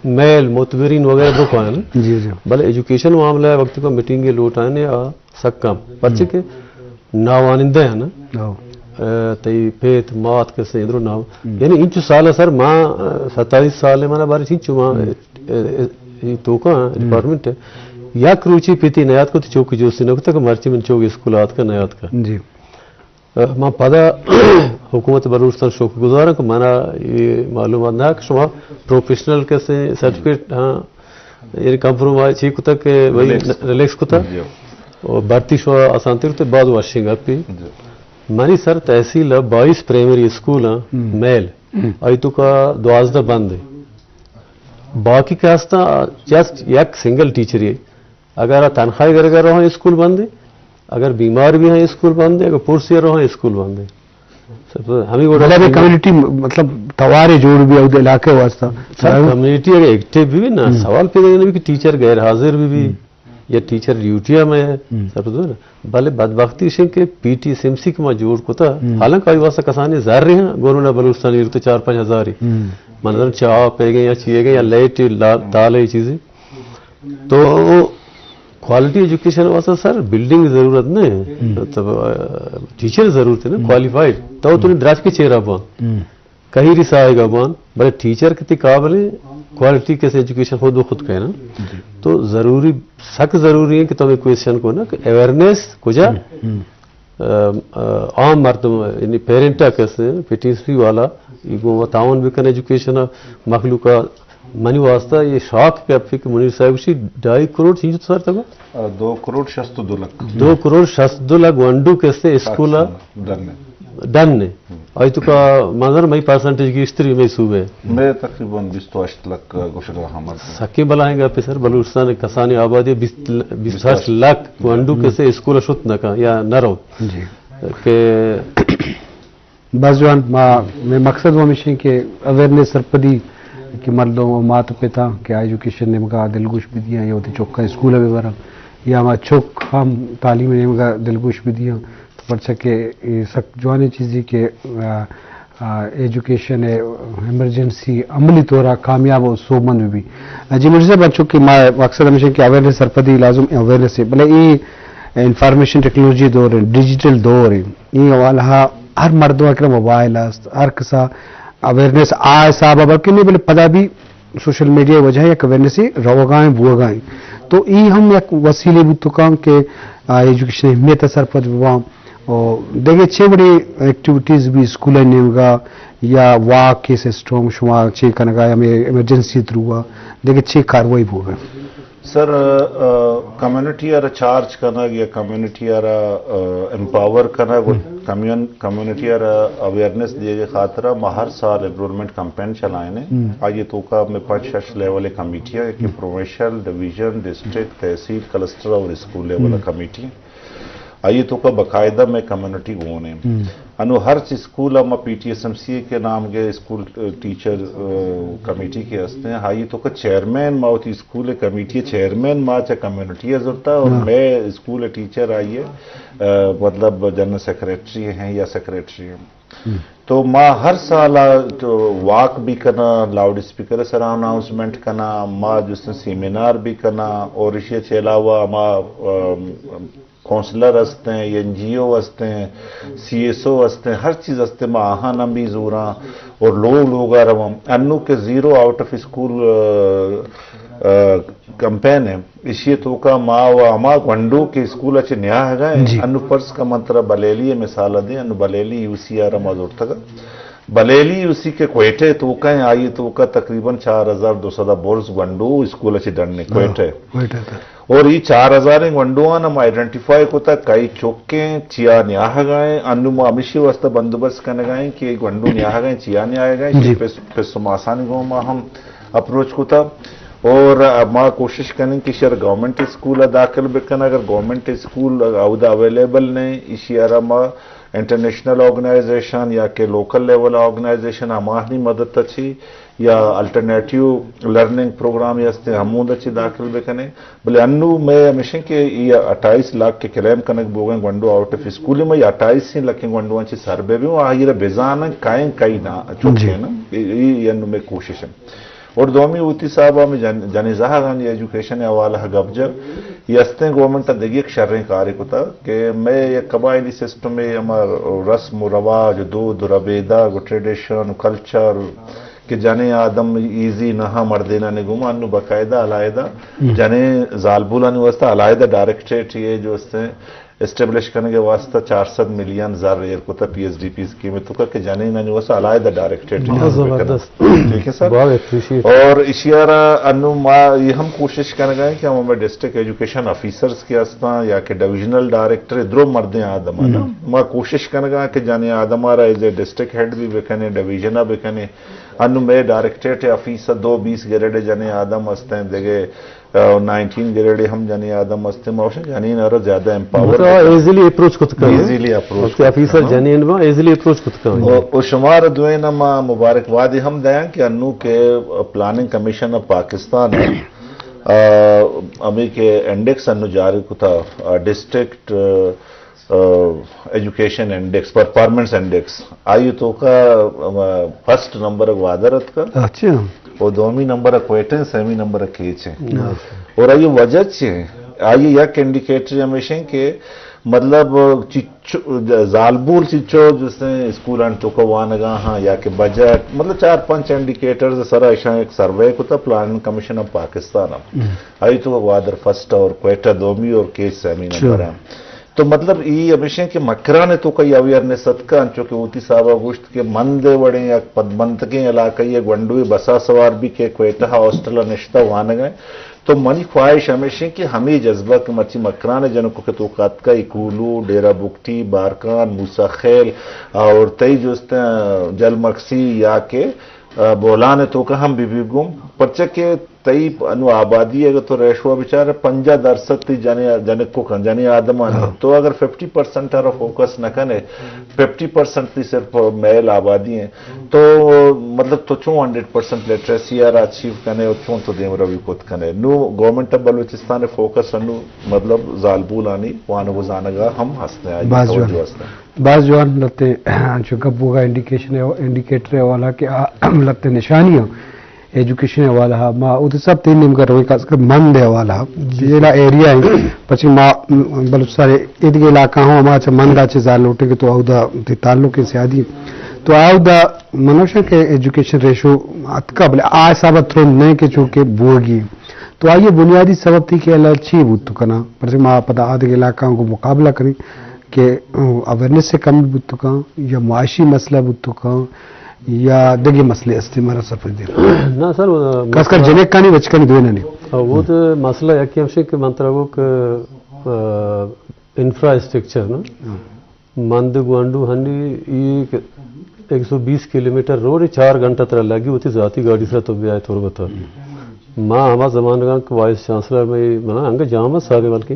میل، متبرین وغیرہ درو کائیں نا۔ جی، جی۔ بلے ایجوکیشن معاملہ وقت کو میٹنگ لوٹائیں آ سک کم۔ پرچہ کہ ناوانندہ ہیں نا۔ ہو۔ اے، تئی پیت، مات کسے ادرو ناو۔ یعنی انچو سال سر ما، اے، ستائیس سال ہے منا بارے چنچو ما، اے، اے، اے، اے، توکا ڈپارٹمنٹ ہے۔ یک روچی پیتی نیاد کو تو چوک جوسی نہ کتا کہ مرچی من چوک اسکول آتکا نیاد کا۔ جی۔ ما پدا حکومت بلوچستان شکر گزار ہاں کہ منا یہ معلومات نہ کہ شما پروفیشنل کسے سرٹیفکیٹ، ہاں، یعنی کمپرومائز چی کتا کہ بھئی ریلیکس۔ ریلیکس کتا۔ جی۔ اور بھرتی شما آسان تر تے بعد واشنگ اپی۔ جی۔ منی سر تحصیل بائیس پرائمری اسکول ہیں، میل۔ آئی توکا دوازدہ بند ہیں۔ باقی کہ ہستا جسٹ یک سنگل ٹیچر ہے۔ اگر آ تنخواہی گرگا رہاں اسکول بندے، اگر بیمار بھی ہیں اسکول بندے، اگر پرسی رہاں اسکول بندے۔ سر، ہمیں وڑا مطلب ایک کمیونٹی، مطلب توارے جوڑ بھی اود علاقے واسطہ۔ سر، کمیونٹی اگر ایکٹیو بھی، بھی نا، سوال پیدا نہیں بھی کہ ٹیچر غیر حاضر بھی، بھی یا ٹیچر ڈیوٹی میں ہے۔ سر، تو نا، بلے بدبختی شیں کہ P T S M C کہ ما جوڑ کتا، حالانکہ آئی واسطہ کسانی زر رہے ہیں، گورنمنٹ بلوچستان یہ تو چار پانچ ہزار ہی۔ منظر چاہ پیگے یا چیئے گے یا لائٹ، لا-، دال ہے چیزیں۔ تو کوالٹی ایجوکیشن واسطہ سر بلڈنگ ضرورت نہیں، مطلب، آ، ٹیچر ضرورت ہے نا، کوالیفائیڈ۔ تو تو نے درس کے چہرہ بان، کہیں رسائے گا بان، بلے ٹیچر کتی قابل ہیں، کوالٹی کیسے ایجوکیشن خود بخود کہنا۔ تو ضروری، سک ضروری ہے کہ تمہیں کوشچن کو نا کہ اویئرنیس کجا آ، آ، عام مردم، یعنی پیرنٹ ء کس پی ٹی ایس پی والا، یہ گوں تعاون بکن ایجوکیشن ء مخلوق ء۔ منی واسطہ یہ شاک گپے کہ منیر صاحب گوشی ڈھائی کروڑ چنچو سر تگو؟ آ، دو کروڑ شست و دو لکھ۔ دو کروڑ شست دو لکھ گونڈو کس اسکول ء ڈن نے۔ ڈن نے۔ آئی تو کا منظر مئی پرسنٹیج گیشتری مئی صوبے۔ مئے تقریباً بیست و ہشت لکھ گوشگا ہم انت۔ سکیں بلاہیں گپے سر، بلوچستان ء کسانیں آبادی بیست، بیست ہشت لکھ گونڈو کسے اسکول ء شت نہ کن یا نہ روت۔ جی۔ کہ بس جوان، ما، مئے مقصد وہ ہمیش انت کہ اویئرنیس سرپدی کہ مردم و مات پتا کہ ایجوکیشن نیمگا دلگوش بدیاں یا وتی چکاں اسکول ء ببراں یا ما چک ہم تعلیم نیمگا دلگوش بدیاں۔ پرچا کہ اے سک جوانیں چیزے کہ، آ، آ، ایجوکیشن ء ایمرجنسی عملی طور ء کامیاب و سوبمند بہ بی۔ آ، جی مرشد صاحب، انچو کہ ما مقصد ہمیش انت کہ اویئرنیس سرپدی لازم اویئرنیس ہے، بلے اے انفارمیشن ٹیکنالوجی دور ہے، ڈیجیٹل دور ہے، اے حوالہ ء ہر مردم ء کرا موبائل است، ہر کسا اویئرنیس آ حساب ء بلکہ نہیں، بلے پدا بھی سوشل میڈیا ء وجہ ء یک اویئرنیسے روگا ایں، بوگا ایں۔ تو ای ہم یک وسیلے بوت کن کہ، آ، ایجوکیشن اہمیت ء سرپد بباں۔ و دگہ چے وڑیں ایکٹیویٹیز بھی اسکول ء نیمگا یا واک کے سسٹم شما چے کنگا یا ہمے ایمرجنسی تھرو آ دگہ چے کاروائی بوگا؟ سر، آ، کمیونٹی ء را چارج کنگ یا کمیونٹی ء را، آ، امپاور کنگ و کمیون-، کمیونٹی ء را اویئرنیس دیگ ء خاطر ء ما ہر سال انرولمنٹ کمپین چلائیں۔ آئی ء توکا مئے پنچ شش لیول ء کمیٹی ء کہ پروونشل، ڈویژن، ڈسٹرکٹ، تحصیل، کلسٹر اور اسکول لیول ء کمیٹی۔ آئی ء توکا باقاعدہ مئے کمیونٹی گون ہیں۔ انو ہر چی اسکول ء ما P T S M C کے نام گئے اسکول، آ، ٹیچر، آ، کمیٹی کے ہستے ہیں۔ آئی ء توکا چیئرمین ما وتی اسکول کمیٹی چیئرمین ما چا کمیونٹی ء زرتا اور مئے اسکول ٹیچر آئی ء، آ، مطلب جنرل سیکرٹری ہیں یا سیکرٹری ہیں۔ تو ما ہر سال آ تو واک بھی کنا، لاؤڈ اسپیکر سرا اناؤنسمنٹ کنا، ما جس سیمینار بھی کنا اور اسی کے علاوہ ما، آ، کونسلر ہستیں، این جی او ہستیں، سی ایس او ہستیں، ہر چیز ہستیں، ما آہان ہم بھی زوراں اور لوگ لوگا رواں۔ انو کہ زیرو آؤٹ آف اسکول، آ، آ، کمپین ہے، اشی توکا ما و ہما گونڈو کہ اسکول اچ نیاہگا ہیں، انو پرس کا من ترا بلیلی مثال دیں، انو بلیلی یو سی آر ما زورتگا۔ بلیلی یو سی کہ کوئٹہ توکا ہیں، آئی توکا تقریباً چار ہزار دو سد برز گونڈو اسکول اچ ڈن ہیں، کوئٹہ۔ کوئٹہ تا۔ اور ای چار ہزاریں گونڈواں ہم آئیڈنٹیفائی کتا، کئی چکیں، چیا نیاہگائیں، انو ما ہمیشی واسطہ بندوبست کنگائیں کہ گونڈو نیاہگائیں، چیا نیاہگائیں، جی۔ پس، پس و ماسانی گوں ما ہم اپروچ کتا۔ اور ما کوشش کنیں کہ شر گورنمنٹ اسکول داخل بکن، اگر گورنمنٹ اسکول اودا اویلیبل نہیں، اشی ارا ما انٹرنیشنل آرگنائزیشن یا کہ لوکل لیول آرگنائزیشن ہماہنی مدد چی یا الٹرنیٹیو لرننگ پروگرام ہستے ہمود چی داخل بکنے۔ بلے انو میں ہمیشہ کہ یہ اٹھائیس لاکھ کے کلیم کنگ بوگیں گونڈو آؤٹ آف اسکول میں اٹھائیس لکھ گونڈو چی سر بے بھی آئی بزانن کائیں کئی نہ چوکے نا۔ یہ انو میں کوشش ہے۔ اور دومی اوتی صاحب ہمیں جن، جنیں زہگانی ایجوکیشن حوالہ گپ جا، یہ استیں گورنمنٹ دگہ یک شریں کارے کتا کہ میں یک قبائلی سسٹم ہے، ہمار رسم و رواج، دود و ربیدگ و ٹریڈیشن و کلچر کہ جنیں آدم ایزی نہ مردینانی گوما، انو باقاعدہ علیحدہ جنیں زالبولانی واسطہ علیحدہ ڈائریکٹریٹ یہ جو استیں اسٹیبلش کنگ ء واسطہ چار سد ملین زر ایر کتا P S D P scheme ء توکا کہ جنینانی واسطہ علیحدہ ڈائریکٹریٹ بہت زبردست۔ ٹھیک ہے سر؟ بہت اپریشیٹ۔ اور اشیارا انو ما یہ ہم کوشش کنگا ہیں کہ ہم ہمیں ڈسٹرکٹ ایجوکیشن آفیسرز کے ہستاں یا کہ ڈویژنل ڈائریکٹر درو مردیں آدم ہیں نا، ما کوشش کنگا ہیں کہ جنیں آدم آرا ایز اے ڈسٹرکٹ ہیڈ بھی بکنے، ڈویژن بھی بکنے۔ انو میں ڈائریکٹریٹ آفیس دو بیس گریڈ جنیں آدم ہستیں، دیگے نائنٹین گریڈ ہم جنیں آدم است، ما وشیں جنین ارا زیادہ ایمپاور مطلب ایزیلی اپروچ کت کن۔ ایزیلی اپروچ اس کے آفیسر جنین با ایزیلی اپروچ کت کن۔ او، او شمار دوئیں ما مبارکباد ہم دیاں کہ انو کہ پلاننگ کمیشن آف پاکستان آ، ہمیں کہ انڈیکس انو جاری کتا، آ، ڈسٹرکٹ، آ، ایجوکیشن انڈیکس، پرفارمنس انڈیکس، آئی توکا، آ، فرسٹ نمبر گوادر اتکا۔ اچھا۔ او دومی نمبر کوئٹہ، سیمی نمبر کیچ ہے۔ اور آئی وجہ چی ہے؟ آئی یک انڈیکیٹر ہمیش ہیں کہ مطلب چچو، زالبول چچو جسے اسکولان توکا وانگا ہاں یا کہ بجٹ، مطلب چار پنچ انڈیکیٹرز سرا اشاں ایک سروے کتا پلاننگ کمیشن آف پاکستان ہم۔ آئی توکا گوادر فرسٹ اور کوئٹہ دومی اور کیچ سیمی نمبر ہیں۔ تو مطلب ای ہمیش ہیں کہ مکران توکا یہ اویئرنیس اتکا، انچو کہ اوتی صاحبہ گوشت کہ مند وڑیں یک پدمنتگیں علاقہ یہ گونڈوی بسا سوار بھی کہ کوئٹہ ہاسٹل نشتہ وانگا ہیں۔ تو منی خواہش ہمیش ہیں کہ ہمیں جذبہ کہ مرچی مکران جنکو کہ توکا اتکا، ای کولو، ڈیرہ بگٹی، بارکان، موسی خیل اور تئی جست جل مکسی یا کہ، آ، بولان توکا ہم بی بی گم، پرچہ کہ تئی انو آبادی اگر تو ریشو بچار پنجاہ درصد تی جنے، جنکو کن، جنے آدمان۔ تو اگر ففٹی پرسنٹ ارا فوکس نہ کنے، ففٹی پرسنٹ تی صرف میل آبادی ہیں، تو مطلب تو چون ہنڈریڈ پرسنٹ لٹریسی ارا اچیو کنے اور چون تو دیم روی کت کنے؟ نو گورنمنٹ آف بلوچستان فوکس انو مطلب زالبولانی وانگ و زانگا ہم ہستیں، آئی باز توجہ جوان۔ ہستیں۔ باز جوان لتے انچو گپ بوگا انڈیکیشن، انڈیکیٹر حوالہ کہ آ لتے نشانی ہم ایجوکیشن حوالہ ہا، ما اوتے سب تین نیمگا رویں، خاص کر مند حوالہ ہا۔ جی۔ جیڑا ایریا ہے، پچھے ما، م، بلوچستان ایدگہ علاقہ ہوں، ہما چہ مند آ چہ زال لوٹے کہ تو اودا تے تعلق ہے سیادی۔ تو اودا منوشا کہ ایجوکیشن ریشو اتکا، بلے آ حساب ترند نہیں کہ چونکہ بوگی۔ تو آئیے بنیادی سبب تھی کہ اللہ چی بوت کنا؟ پرچہ ما پدا آدگہ علاقہ کو مقابلہ کریں کہ، ام، اویئرنس سے کمی بوت کن یا معاشی مسئلہ بوت کن، یا دگہ مسئلے ہستی مارا سفر دے۔ نہ سر، وہ خاص کر مسئلہ جنکانی بچکانی دوئینانی۔ ہاں، وہ تو مسئلہ یکی ہمشی کہ من ترا گو کہ، آ، انفراسٹرکچر نا۔ ہاں۔ مند گونڈو ہنی ای کہ ایک سو بیس کلومیٹر روڈ ہے، چار گھنٹہ ترا لگی ہوتی ذاتی گاڑی سرا تو بیائے تربت۔ ما ہما زمانگاں کہ وائس چانسلر میں منا انگا جامع صاحب بلکہ۔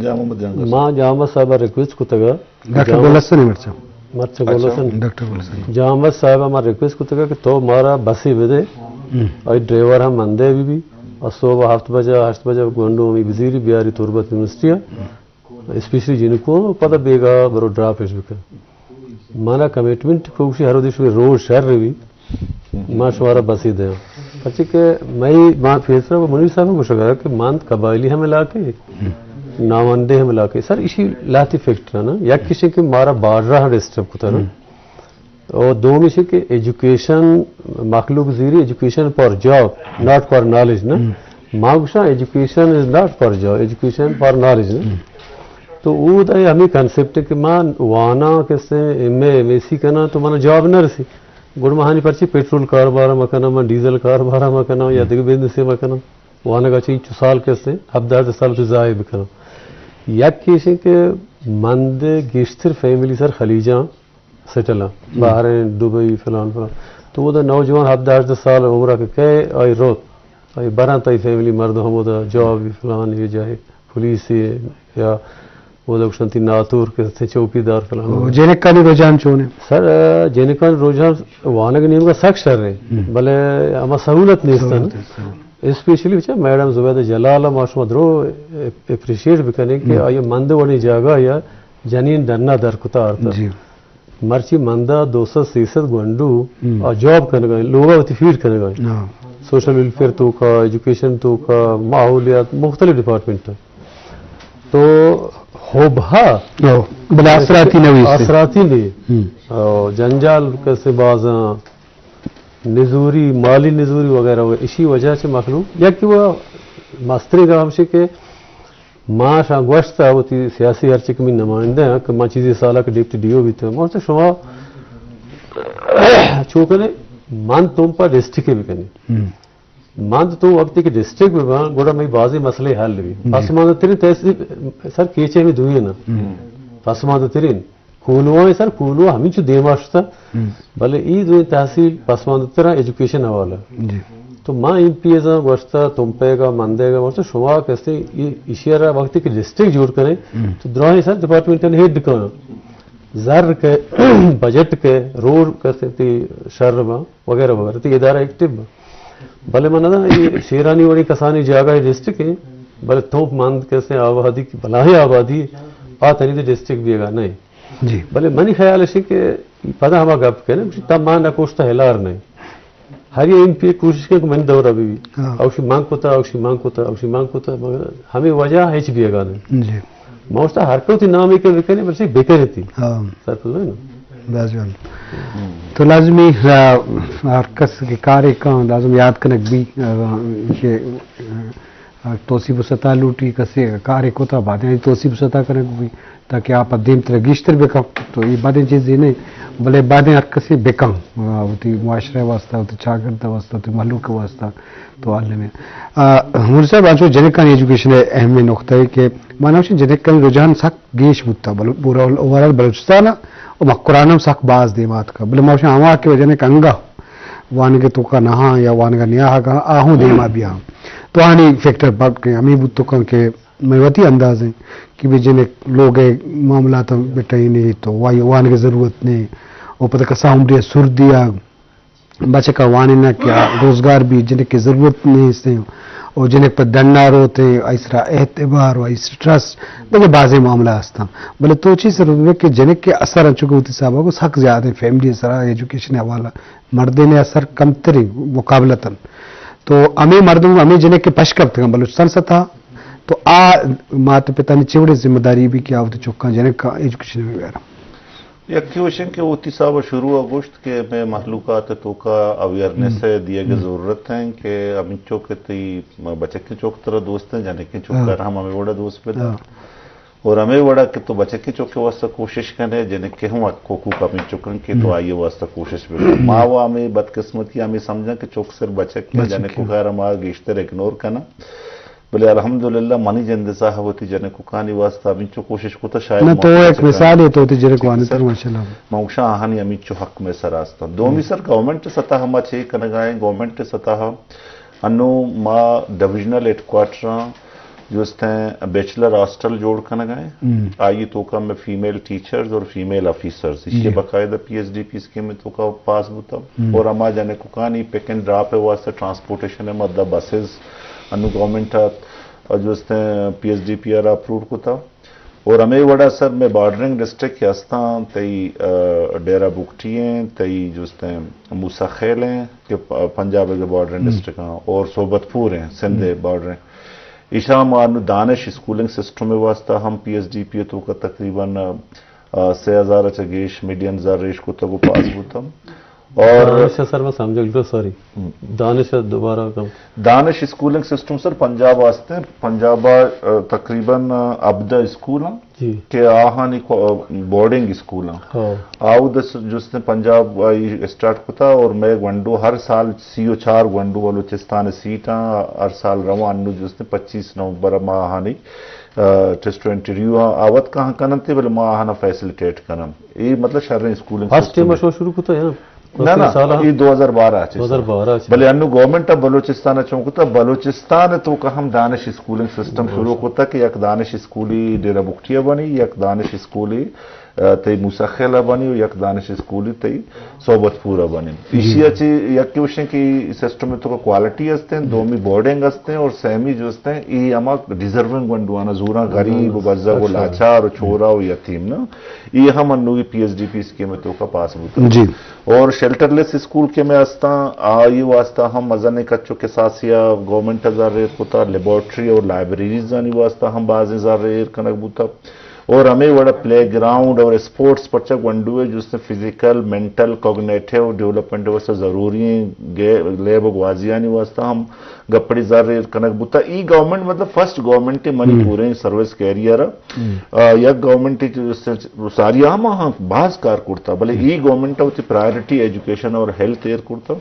جامع مد جانگا۔ ما جامع صاحب ریکویسٹ کتگا۔ ڈاکٹر گل حسن مرچا۔ مرچا گل حسن۔ ڈاکٹر گل حسن۔ جامع صاحب ما ریکویسٹ کتگا کہ تو مارا بسی بدے۔ ہم۔ آئی ڈرائیور ہم مندے بی بی۔ اور صبح ہفت بجہ، ہشت بجہ گونڈو ہمی بزیری بیاری تربت یونیورسٹی ہے۔ اسپیشلی جنکو پدا بیگا برو ڈراپ اش بکن۔ مانا کمٹمنٹ پروشی ہر ودی شوی روڈ شر روی۔ ما شمارا بسی دیاں۔ پرچہ کہ مئی ما فیصلہ و منیر صاحب گوشگا کہ مند قبائلی ہم علاقے، نامندے ہم علاقے۔ سر، اشی لاتی فیکٹر ہے نا۔ یک کشے کہ مارا بارڈر ہم ڈسٹرب کتا نا۔ اور دومی چی کہ ایجوکیشن، مخلوق زیری education for job, not for knowledge نا۔ ما گوشاں education is not for job, education for knowledge نا۔ تو او دا ہمیں کنسپٹ ہے کہ ما وانا کسے ایم اے، ایم ایس سی کنا تو منا جاب نہ رسی۔ گڑ ما ہانی پرچی پیٹرول کاروبار ما کنا، ما ڈیزل کاروبار ما کنا یا دیگہ بزنس ما کنا۔ وانگا چی چو سال کسے، ہبدہ ہزار سال تو ضائع بکنا۔ یک کیش ہے کہ مند گیشتر فیملی سر خلیجاں سیٹل ہیں، بحرین، دبئی، فلان فلان۔ تو وہ دا نوجوان ہبدہ ہژدہ سال عمر کے کئے آئی روت، آئی برانت آئی فیملی مردم ہم وہ دا جاب فلان یہ جائے، پولیس یہ یا وہ دا گوشنتی ناتور کے سے چوکیدار فلان۔ او، جنکانی رجحان چون ہے؟ سر، جنکانی رجحان وانگ نیمگا سک شر ہے، بلے ہما سہولت نیست ہے نا۔ اسپیشلی بچا میڈم زبیدہ جلال ما شما درو اپریشیٹ بکنیں کہ آئی مند وڑی جاگہ یا جنین ڈنا در کتا آرتا۔ جی۔ مرچی مندا دو سد سے سد گونڈو آ جاب کنگا، لوگا وتی فیڈ کنگا۔ ہاں۔ سوشل ویلفیئر توکا، ایجوکیشن توکا، ماحولیات، مختلف ڈپارٹمنٹ. تو ہوبھا او، بلے آسراتی نہ ہوئی اس سے. آسراتی نہیں. ہم. او، جنجال کسے بازاں، نزوری، مالی نزوری وغیرہ وغیرہ. اسی وجہ سے مخلوق، یا کہ وہ مستریں گام سے کہ ما شاں گوشت ء وتی سیاسی ہرچی کہ من نمائندہ ہاں کہ ما چیزی سالہ کہ ڈپٹی ڈی او بیتگ، ما گوشت شما چو کنے من تمپ ء ڈسٹرکٹ ء بکنے. ہم. من تو وقتی کہ ڈسٹرکٹ بہ باں گڑا مئی بازیں مسئلے حل بی. ہم. پسماندہ ترین تحصیل سر کیچے ہمیں دوئیں نا. ہم. پسماندہ ترین کولواں سر کولواں ہمینچو دیما شتا. ہم. بلے ای دوئیں تحصیل پسماندہ ترا ایجوکیشن حوالہ. جی. تو ما ایم پی ایزاں گوشتا، تمپیگا، مندیگا، گوشتا شما کسے ای-، ایشی را وقتی کہ ڈسٹرکٹ جوڑ کریں، ہم. تو دراہیں سر ڈپارٹمنٹن ہیڈ کن. زر کے، بجٹ کے، روڈ کسے تی شر با، وغیرہ وغیرہ، تی ادارہ ایکٹیو با. بلے من نہ، یہ شیرانی وڑی کسانی جاگہ ڈسٹرکٹ ہے، بلے تمپ مند کسے آبادی کی، بلاہیں آبادی، آ تنی تے ڈسٹرکٹ بیگا نہیں. جی. بلے منی خیال ہے کہ پدا ہما گپ کنے، تا ما نہ کوشتا ہلار نہیں. ہر یہ ایم پی کوشش کن کہ من دورہ بی. ہاں. اوشی مان کتا، اوشی مان کتا، اوشی مان کتا، مگر ہمیں وجہ ہچ بیگا نہیں. جی. ما گوشتا ہر کو تی نامے کہ بکنے، بلے بکنے تی. ہاں. سر تو ہے نا؟ باز جوان. تو لازمی، آ، ہر کس کہ کارے کن، لازم یاد کنگ بی، آ، کہ، آ، توسیپ و ستا لوٹی، کسے کارے کتا، بعد توسیپ و ستا کنگ بی. تاکہ آ پہ دیم تر گیشتر بکن. تو اے بدیں چیزے نہ، بلے بدیں ہر کسے بکن، آ، وتی معاشرہ واسطہ، وتی چاگرد واسطہ، وتی مہلوک واسطہ تو عالم ہے. آ، مولوی صاحب، انچو جنکانی ایجوکیشن اہم نقطہ ہے کہ مانا جنکانی رجحان سک گیش بوتا، بل-، پورا اوورآل بلوچستان و مکران ہم سک باز دیمات کا، بلے ما ہما کہ جنک انگا وانگ توکا نہاں یا وانگا نیاہگا آہوں دیما بیاں. تو آنی فیکٹر پک ہمیں بوتو کن کہ مئے وتی انداز انت کہ بہ جنک لوگ ء معاملات ء بہ ٹہینی تو وائی وانگ ء ضرورت نہیں. او پتہ کسا عمری ء سر دیا بچک ء وانینہ کہ آ روزگار بھی جنک ء ضرورت نہیں است. او جنک پہ ڈنا روت آئی سرا اعتبار و آئی سرا ٹرسٹ دگہ بازیں معاملہ ہستاں. بلے تو چی سر کہ جنک ء اثر انچو کہ وتی صاحب کو سک زیادہ فیملی سرا ایجوکیشن حوالہ مردین ء اثر کمتریں مقابلتاً. تو ہمے مردم، ہمے جنک کہ پش کپتگاں بلوچستان سطح، تو آ مات پتانی چے وڑیں ذمہ داری بی کہ آ وتی چکاں جنک ء ایجوکیشن ء بہ بیاراں؟ یکے وشیں کہ وتی صاحب ء شروع ء گوشت کہ مئے مخلوقات ء توکا اویئرنیس ء دیگ ء ضرورت ہیں کہ ہمینچو کہ تئی بچکیں چک ترا دوست ہیں، جنکیں چک ہاں. ہم ہمے وڑ ء دوست بدار. ہاں. اور ہمے وڑا کہ تو بچکیں چک ء واسطہ کوشش کنے، جنک ء ہم حق حقوق ہمینچک انت کہ تو آئی ء واسطہ کوشش بکن. ما و ہمے بدقسمتی ہمے سمجھاں کہ چک صرف بچک ہیں، بچک جنک و ہیں. خیر ما گیشتر اگنور کناں. بلے الحمدللہ منی جند ء ساہ وتی جنکوکانی واسطہ ہمینچو کوشش کتا، شاید نہ، ما تو یک مثال ہے تو وتی جنک وانتگ، ماشاءاللہ. ما گوشاں آہانی ہمینچو حق مئے سرا است. دومی سر گورنمنٹ سطح ما چے کنگا ہیں، گورنمنٹ سطح انوں ما ڈویژنل ہیڈ کوارٹراں جوستیں بیچلر ہاسٹل جوڑ کنگ ء انت. ہم. آئی ء توکا میں فیمیل ٹیچرز اور فیمیل آفیسرز، ایشی جی. باقاعدہ P S D P scheme ء توکا پاس بوتا. ہم. اور ہما جنکوکانی پک اینڈ ڈراپ ء واسطہ ٹرانسپورٹیشن ء مدہ بسز انو گورنمنٹ ء جوستیں پی ایس ڈی پی ء را اپروڈ کتا. اور ہمے وڑا سر میں بارڈرنگ ڈسٹرکٹ کہ ہستاں تئی، آ، ڈیرہ بگٹی ہیں، تئی جوستیں موسی خیل ہیں کہ پ-، پنجاب کے بارڈرنگ ہم. ڈسٹرکٹ ہیں اور صحبت پور ہیں، سندھ ہم. بارڈر ہیں. ایشاں ما انو دانش اسکولنگ سسٹم ء واسطہ ہم پی ایس ڈی پی ء توکا تقریباً، آ، سے ہزار ء چہ گیش ملین زر ریش کتگ و پاس بوتگ. اور دانش ء سر ما سمجھگ لوٹاں، سوری. ہم. دانش ء دوبارہ کم. دانش اسکولنگ سسٹم سر پنجاب ء است ہیں. پنجاب ء، آ، تقریباً، آ، ہبدہ اسکول ہیں. جی. کہ آہانی کو-، بورڈنگ اسکول آں. ہاں. آؤ دس جستیں پنجاب آئی اسٹارٹ کتا اور مئے گونڈو ہر سال سی و چار گونڈو بلوچستان سیٹ آں، ہر سال رواں انو جستیں پچیس نومبر ما آہانی، آ، ٹیسٹ و انٹرویو آں، آ وت کہاں کننتے بلے ما آہانا فیسلیٹیٹ کنن. اے مطلب شریں اسکولنگ فرسٹ سسٹم ٹائم ہے. شما شروع کتا یا؟ نہ، نہ، سال ہاں. اے دو ہزار بارہ چہ دو ہزار بارہ چہ. بلے انو گورنمنٹ آف بلوچستان چون کتا، بلوچستان توکا ہم دانش اسکولنگ سسٹم شروع کتا کہ یک دانش اسکولی ڈیرہ بگٹی بنی، یک دانش اسکولی تئی موسی خیل ءَ بنی و یک دانش اسکولی تئی صحبت پور ءَ بنی۔ ایشی ءَ چی یک کہ وشیں کہ سسٹم تو کوالٹی ہستیں، دومی بورڈنگ ہستیں اور سیمی جو ہستیں، ای ہما ڈیزرونگ گونڈوانا زوراں، غریب و بزگ و لاچار و چورا و یتیم نا، ای ہم انوگی P S D P scheme تو کا پاس بوتا۔ جی۔ اور شیلٹر لیس اسکول کہ میں ہستاں، آئی واسطہ ہم مزن کچو کساسیا گورنمنٹ زر ایر کتا، لیبارٹری اور لائبریریز آنی واسطہ ہم بازیں زر ایر کنگ بوتا۔ اور ہمے وڑا پلے گراؤنڈ اور اسپورٹس پرچا گونڈو ءِ جست فزیکل، مینٹل، کوگنیٹیو ڈیولپمنٹ واسطہ ضروری ہیں، گے-، لیب و گوازیانی واسطہ ہم گپڑی زر ایر کنگ بوتا۔ ای گورنمنٹ مطلب فرسٹ گورنمنٹ منی پورے سروس کیریئر ءَ، آ، یک گورنمنٹ ساری ہم ہاں باز کار کرتا، بلے ای گورنمنٹ وتی پرائرٹی ایجوکیشن اور ہیلتھ ایر کرتا۔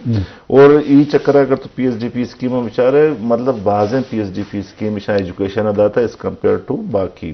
اور ای چکر اگر تو P S D P scheme بچارے، مطلب بازیں P S D P scheme ایشاں ایجوکیشن داتا ایز کمپیئر ٹو باقی۔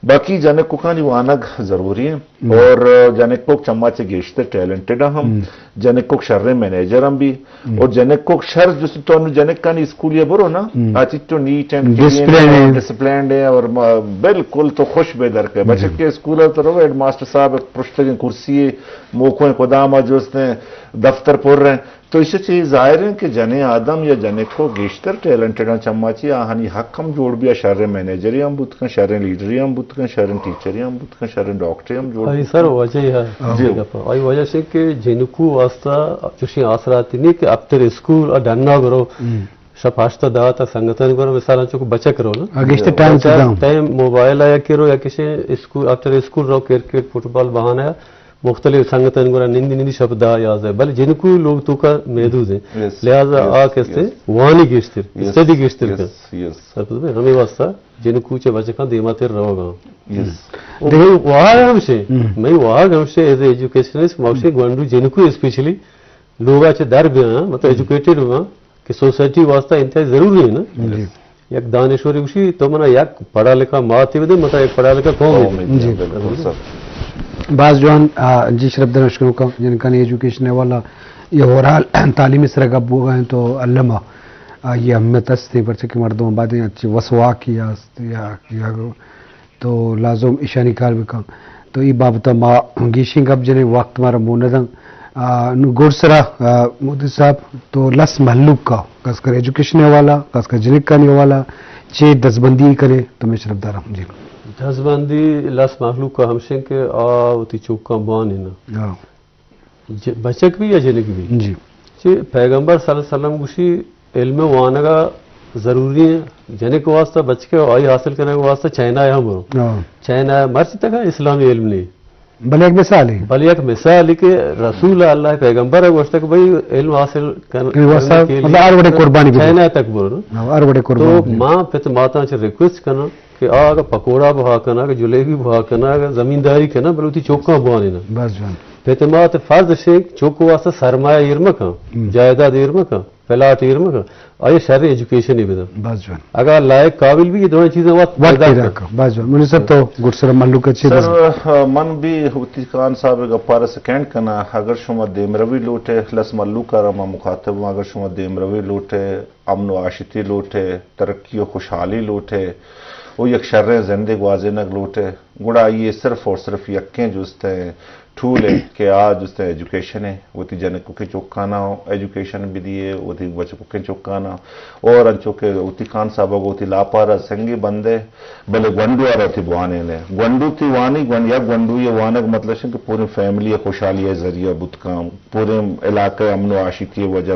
باقی جنکوکانی وانگ ضروری ہیں۔ اور جنکوک چما چہ گیشتر ٹیلنٹڈ ہم، جنکوک شریں مینیجر ہم بھی۔ اور جنکوک شر جس تو انو جنکانی اسکول یا برو نا، آ چی تو نیٹ اینڈ ڈسپلن ہے۔ ڈسپلنڈ ہے اور ما-، بالکل تو خوش بے در کے۔ بچک کے اسکول تو رو، ہیڈ ماسٹر صاحب پرشتگیں کرسی، موکویں کدام جوستیں، دفتر پر رہے۔ تو ایشی چی ظاہر ہیں کہ جنیں آدم یا جنکو گیشتر ٹیلنٹڈ ہیں چما چی، آہانی حق ہم جوڑ بیا، شریں مینیجری ہم بوت کن، شریں لیڈری ہم بوت کن، شریں ٹیچری ہم بوت کن، شریں ڈاکٹری ہم جوڑ آئی بوت سر کن۔ وجہ ہے۔ جی۔ آئی وجہ سے کہ جنکو واسطہ چوشیں آسراتی نہیں کہ اپتر اسکول اور ڈنا برو، شپ ہشت دہ تا سنگتانی گورا مثال انچو کہ بچک رو نا۔ آ گیشتر ٹائم بچک تو داں۔ ٹائم موبائل آیا کہ رو یا کسے اسکول، اپتر اسکول رو کرکٹ، فٹبال بہانا مختلف سنگتانی گورا نندی نندی شپ دہ یازدہ، بلے جنکو لوگ تو کا محدود ہیں۔ یس، لہذا یس، آ کسے یس۔ وانی گیشتر، یس، اسٹڈی گیشتر یس، کن۔ یس۔ سر پتہ ہے، ہمیں واسطہ جنکو چے بچکاں دیما تر روگا۔ یس۔ و دیکھیں، واہگ ہمشے، میں واہگ ہمشے ایز اے ایجوکیشنسٹ، موشے گونڈو جنکو اسپیشلی لوگا چے در بیاں، مطلب ایجوکیٹڈ بیاں، کہ سوسائٹی واسطہ انتہائی ضروری ہے نا۔ جی۔ یک دانشوری گوشی، تو منا یک پڑھا لکھا ماتے بدے، متا یک پڑھا لکھا قوم بدے۔ جی۔ بالکل سر۔ باز جوان، آ، جی شرف دانشگاہ کا، جنکانی ایجوکیشن والا یہ اوورال تعلیمی سرا گپ بوگا ہیں تو علم آ، آ، یہ اہمیت است ہے، پرچہ کہ مردم آبادی اچھی وسواکی است یا، یا تو لازم ایشانی کار بکن۔ تو ای بابت ما گیشیں گپ جنیں، وقت مارا مون ندن۔ آ، نو گڈ سرا، آ، مودی صاحب تو لس مہلوک کا، خاص کر ایجوکیشن حوالہ، خاص کر جنکانی حوالہ، چے دزبندی کرے تو میں شرف دارم۔ جی۔ دزبندی لس مہلوک کا ہمشیں کہ آ وتی چوکاں بوانی نا۔ ہاں۔ ج-، بچک بھی یا جنک بھی۔ جی۔ چی پیغمبر صلی اللہ علیہ وسلم گوشی، علم وانگا ضروری ہیں۔ جنک واسطہ، بچک آئی حاصل کرنے واسطہ چائنا ہم برو۔ ہاں۔ چائنا مرچی تک اسلامی علم نہیں۔ بلے یک مثال ہے۔ بلے یک مثال ہے کہ رسول اللہ پیغمبر ہے گوشتا کہ بھئی علم حاصل کر-، کہ واسطہ کرنے کے لیے مطلب ہر وڑے قربانی بھی چائنا تک برو نا۔ ہاں، ہر وڑے قربانی تو بھی۔ ماں پت ماتاں چہ ریکویسٹ کنا کہ آ اگر پکوڑا بہا کنا، اگر جلیبی بہا کنا، اگر زمینداری کنا، بلے وتی چوکاں بوانی نا۔ بس جان۔ پت مات فرض شے چوک واسطہ سرمایہ ایر مکن، جائیداد ایر مکن، پلاٹ ایر مکن، آیا شر ایجوکیشن ہی بدن۔ بس جان۔ اگر لائق قابل بھی، یہ دونوں چیزیں وقت وقت پیدا پیدا کن۔ کن۔ بس جان۔ منی سر تو گڈ سر ملوک اچھی سر، بس۔ آ، من بھی ہوتی خان صاحب گپارا سیکنڈ کنا، اگر شما دیمروی لوٹے، لس ملوک آرا ما مخاطب ہوں، اگر شما دیمروی لوٹے، امن و آشتی لوٹے، ترقی و خوشحالی لوٹے، و یک شریں زندے گوازینگ لوٹے، گڑا آئی صرف اور صرف یکیں جست ہے، ٹول ہے کہ آ جست ہے ایجوکیشن ہے، وتی جنکوکیں چوکانا ایجوکیشن بدیے، وتی بچکوکیں چوکانا، اور انچو کہ وتی خان صاحب وتی لاپارا سنگی بندے، بلے گونڈو آرا وتی بوانے نے۔ گونڈو تی وانی، گون-، یا گونڈو یہ وانگ مطلب شن کہ پوری فیملی خوشحالی ذریعہ بوت کام، پورے علاقہ امن و آشتی وجہ